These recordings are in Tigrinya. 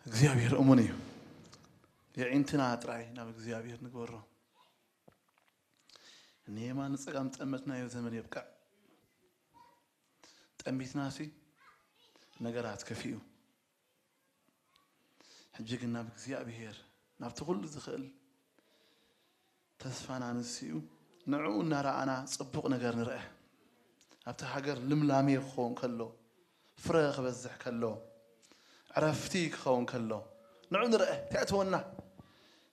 እግዚኣብሔር እሙን እዩ። የዒንትና ጥራይ ናብ እግዚኣብሔር ንግበሮ። ንየማን ንጸጋም ጠመትናዮ ዘመን የብቅዕ። ጠሚትናሲ ነገራት ከፊኡ። ሕጂ ግን ናብ እግዚኣብሔር፣ ናብቲ ኩሉ ዝኽእል ተስፋና ንሱ እዩ። ንዕኡ እናረኣና ጽቡቕ ነገር ንርአ። ኣብቲ ሃገር ልምላሜ ክኸውን ከሎ፣ ፍረ ክበዝሕ ከሎ፣ ዕረፍቲ ክኸውን ከሎ፣ ንዕኡ ንርአ። እንታይ እተወና?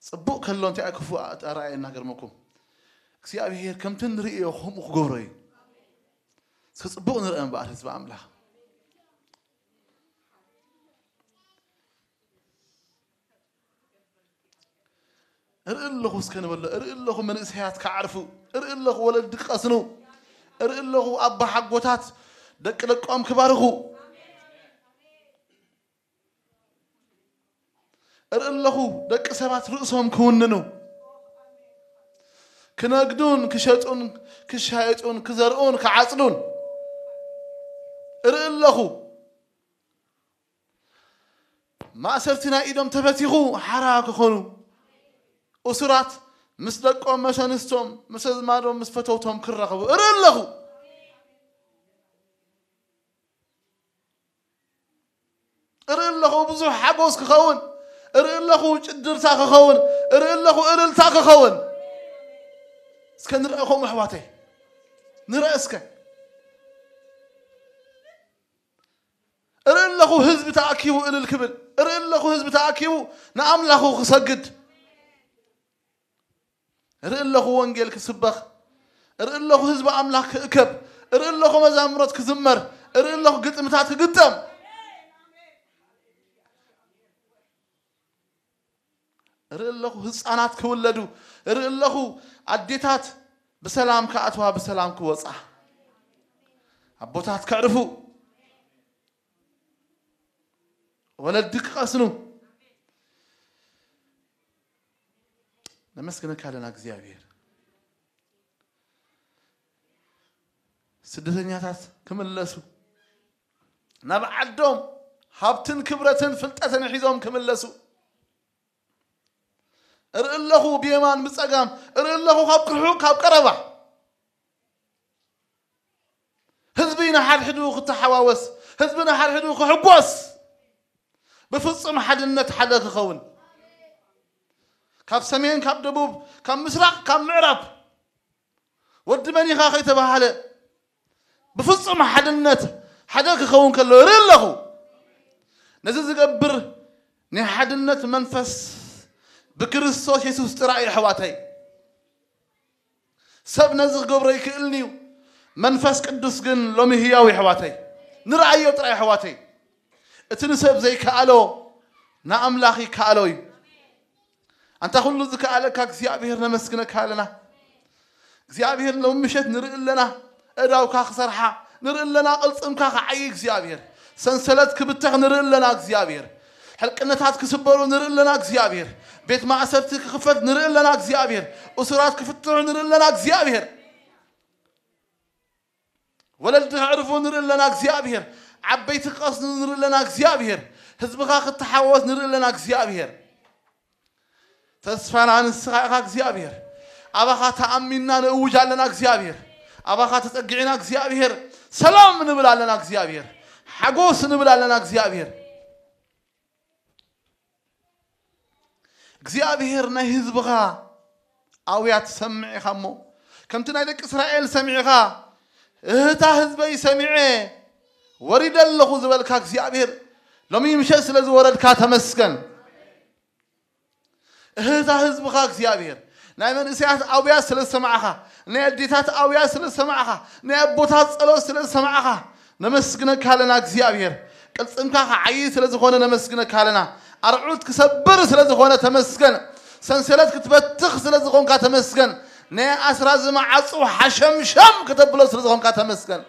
ጽቡቕ ከሎ እንታይ ክፉእ ኣረኣየና? ገርመኩም። እግዚኣብሔር ከምቲ ንርእዮ ከምኡ ክገብሮ እዩ። እስከ ጽቡቕ ንርአ እምበኣር ህዝቢ ኣምላኽ። እርኢ ኣለኹ እስከ ንበሎ። እርኢ ኣለኹ መንእሰያት ክዓርፉ። እርኢ ኣለኹ ወለዲ ክቐስኑ። እርኢ ኣለኹ ኣቦሓጎታት ደቂ ደቆም ክባርኹ። እርኢ ኣለኹ ደቂ ሰባት ርእሶም ክውንኑ። ክነግዱን ክሸጡን ክሻየጡን ክዘርኡን ክዓጽዱን። እርኢ ኣለኹ ማእሰርቲ ናይ ኢዶም ተፈቲኹ ሓራ ክኾኑ። እሱራት ምስ ደቆም፣ ምስ ኣንስቶም፣ ምስ ኣዝማዶም፣ ምስ ፈተውቶም ክራኸቡ እርኢ ኣለኹ። እርኢ ኣለኹ ብዙሕ ሓጎስ ክኸውን። እርኢ ኣለኹ ጭድርታ ክኸውን። እርኢ ኣለኹ እልልታ ክኸውን። እስከ ንርአ ከምኡ ኣሕዋተይ። ንርአ እስከ። እርኢ ኣለኹ ህዝቢ ተኣኪቡ እልል ክብል። እርኢ ኣለኹ ህዝቢ ተኣኪቡ ንኣምላኹ ክሰግድ። እርኢ ኣለኹ ወንጌል ክስበኽ። እርኢ ኣለኹ ህዝቢ ኣምላኽ ክእከብ። እርኢ ኣለኹ መዛሙሮት ክዝመር። እርኢ ኣለኹ ግጥምታት ክግጠም። እርኢ ኣለኹ ህፃናት ክውለዱ። እርኢ ኣለኹ ኣዴታት ብሰላም ክኣትዋ፣ ብሰላም ክወፃ። ኣቦታት ከዕርፉ። ወለዲ ክቐስኑ። ነመስግነካ ኣለና እግዚኣብሔር። ስደተኛታት ክምለሱ፣ ናብ ዓዶም ሃብትን ክብረትን ፍልጠትን ሒዞም ክምለሱ። እርኢ ኣለኹ ብየማን ብጸጋም፣ እርኢ ኣለኹ ካብ ርሑቕ ካብ ቀረባ። ህዝቢ ንሓድሕዱ ክተሓዋወስ፣ ህዝቢ ንሓድሕዱ ክሕጎስ፣ ብፍጹም ሓድነት ሓደ ክኸውን፣ ካብ ሰሜን ካብ ደቡብ ካብ ምስራቕ ካብ ምዕራብ ወዲ መን ኢኻ ከይተባሃለ ብፍጹም ሓድነት ሓደ ክኸውን ከሎ እርኢ ኣለኹ። ነዚ ዝገብር ናይ ሓድነት መንፈስ ብክርስቶስ የሱስ ጥራይ እዩ ኣሕዋተይ። ሰብ ነዚ ክገብሮ ኣይክእልን እዩ። መንፈስ ቅዱስ ግን ሎሚ ህያው እዩ ኣሕዋተይ። ንርኣዮ ጥራይ ኣሕዋተይ። እቲ ንሰብ ዘይከኣሎ ንኣምላኽ ይከኣሎ እዩ። ኣንታ ኩሉ ዝከኣለካ እግዚኣብሔር ነመስግነካ ኣለና። እግዚኣብሔር ሎሚ ምሸት ንርኢ ኣለና። እዳውካ ክሰርሓ ንርኢ ኣለና። ቅልጽምካ ክዓይ እግዚኣብሔር። ሰንሰለት ክብተኽ ንርኢ ኣለና እግዚኣብሔር። ሕልቅነታት ክስበሩ ንርኢ ኣለና እግዚኣብሔር። ቤት ማእሰርቲ ክኽፈት ንርኢ ኣለና እግዚኣብሔር። እሱራት ክፍትሑ ንርኢ ኣለና እግዚኣብሔር። ወለዲ ክዕርፉ ንርኢ ኣለና እግዚኣብሔር። ዓበይቲ ክቐስኑ ንርኢ ኣለና እግዚኣብሔር። ህዝብኻ ክተሓወስ ንርኢ ኣለና እግዚኣብሔር። ተስፋና ንስኻ ኢኻ እግዚኣብሔር። ኣባኻ ተኣሚንና ንእውጅ ኣለና እግዚኣብሔር። ኣባኻ ተጸጊዕና እግዚኣብሔር። ሰላም ንብል ኣለና እግዚኣብሔር። ሓጎስ ንብል ኣለና እግዚኣብሔር። እግዚኣብሔር ናይ ህዝብኻ ኣውያት ትሰምዕ ኢኻ እሞ፣ ከምቲ ናይ ደቂ እስራኤል ሰሚዕኻ፣ እህታ ህዝበይ ሰሚዐ ወሪደ ኣለኹ ዝበልካ እግዚኣብሔር፣ ሎሚ ምሸት ስለ ዝወረድካ ተመስገን። እህታ ህዝብኻ እግዚኣብሔር፣ ናይ መንእሰያት ኣውያት ስለ ዝሰማዕኻ፣ ናይ ኣዴታት ኣውያት ስለ ዝሰማዕኻ፣ ናይ ኣቦታት ጸሎት ስለ ዝሰማዕኻ፣ ነመስግነካ ኣለና እግዚኣብሔር። ቅልጽምካ ክዓዪ ስለ ዝኾነ ነመስግነካ ኣለና። ኣርዑት ክሰብር ስለ ዝኾነ ተመስገን። ሰንሰለት ክትበትኽ ስለ ዝኾንካ ተመስገን። ናይ ኣስራ ዝመዓጹ ሓሸምሸም ከተብሎ ስለ ዝኾንካ ተመስገን።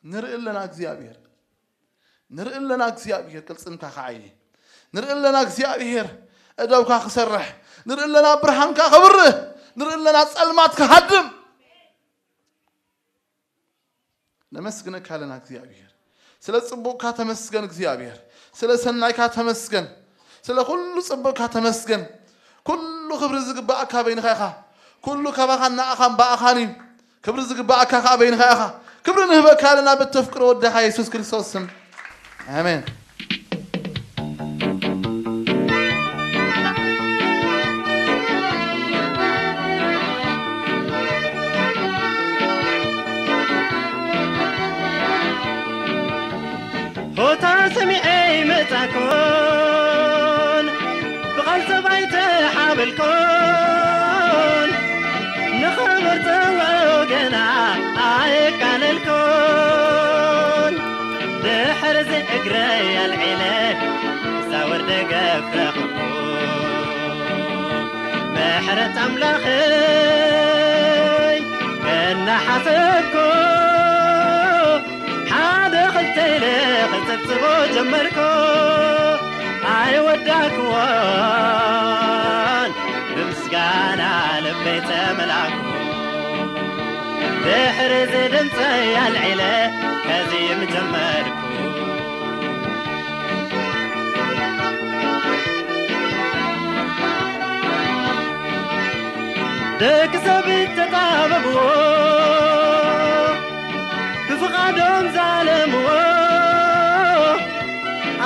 ንርኢ ኣለና እግዚኣብሔር። ንርኢ ኣለና እግዚኣብሔር ቅልጽምካ ክዓዪ። ንርኢ ኣለና እግዚኣብሔር እደውካ ክሰርሕ። ንርኢ ኣለና ብርሃንካ ክብርህ። ንርኢ ኣለና ጸልማት ክሃድም። ነመስግነካ ኣለና እግዚኣብሔር። ስለ ጽቡቕካ ተመስገን እግዚኣብሔር። ስለ ሰናይካ ተመስገን። ስለ ኩሉ ጽቡቕካ ተመስገን። ኩሉ ክብሪ ዝግባኣካ በይንኻ ኢኻ። ኩሉ ካባኻን ንኣኻን ብኣኻን እዩ። ክብሪ ዝግባኣካ ከኣ በይንኻ ኢኻ። ክብሪ ንህበካ ኣለና በተፍቅሮ ወድኻ የሱስ ክርስቶስ ስም። ኣሜን። ሆታ ሰሚዐ ይመጻኩን ብቓል ሰብ ኣይተሓበልኩን ንኸበር ጸውዖ ገና ኣየቃለልኩን ድሕርዚ እግረይ ኣልዒለ ዛወር ደገፍ ረኽብኩ ምሕረት ኣምላኸይ እናሓሰብኩ ሓደ ክልተ ኢለ ክጽብጽቦ ጀመርኩ ኣይወዳክዎን ብምስጋና ልበይ ተመላኩ ድሕርዚ ድምፀይ ኣልዒለ ከዚም ጀመርኩ ደቂ ሰብ ተጣበብዎ ብፍቓዶም ዛለምዎ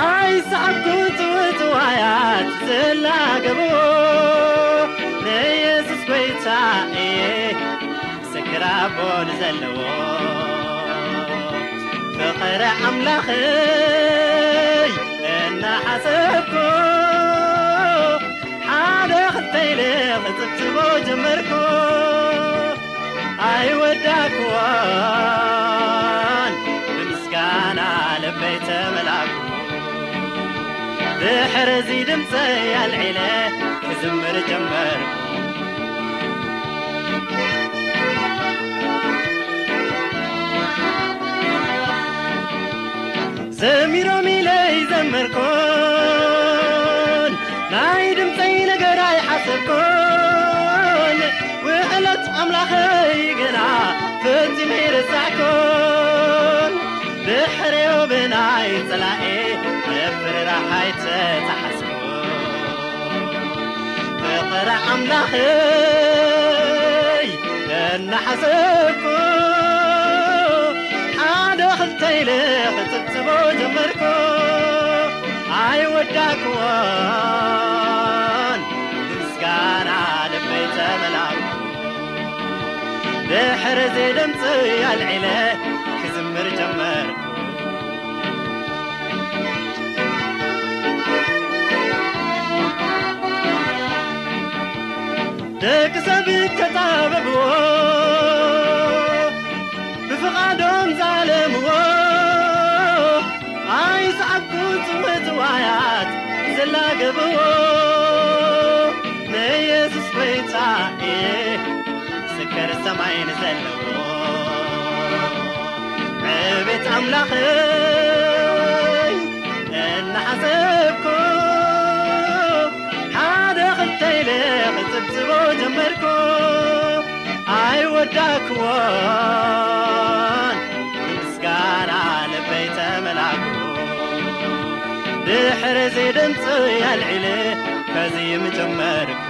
ኣይሰዓብኩ ጽውጽዋያት ዝላገብዎ ንየሱስ ጎይታ እየ ምስክር ኣቦ ንዘለዎ ፍቕሪ ኣምላኽይ እናሓሰብኩ ሓደ ክልተ ኢለ ክጽብጽቦ ጀመርኩ ኣይወዳክዎን ብምስጋና ልበይ ተመላኩ ድሕርዚ ድምፀይ ኣልዒለ ክዝምር ጀመርኩ ዘሚሮም ኢለ ይዘመርኩን ናይ ድምፀይ ነገር ኣይሓሰብኩን ውዕለት ኣምላኸይ ግና ፈጺመ ይረሳዕኩን ድሕሬዮ ብናይ ጸላኤ ምፍርራሕ ኣይተተሓዝኩን ፍቕሪ ኣምላኸይ እናሓሰብኩ ሓደ ክልተ ኢለ ክጽብጽቦ ጀመርኩ ኣይወዳክዎን ምስጋና ልበይ ተመላኩ ድሕርዚ ድምፂ ኣልዒለ ክዝምር ጀመርኩ ደቂ ሰብ ተጣበብዎ ብፍቓዶም ዛለምዎ ኣይሰዓብኩ ጽውጽዋያት ዝላገብዎ ንየሱስ ጎይታ እየ ስከር ሰማይ ንዘለዎ ዕቤት ኣምላኸይ እናሓሰብኩ ሓደ ክልተ ኢለ ክጽብጽቦ ጀመርኩ ኣይወዳክዎን ምስጋና ልበይ ተመላኩ ድሕርዚ ድምፂ ኣልዒለ ከዚም ጀመርኩ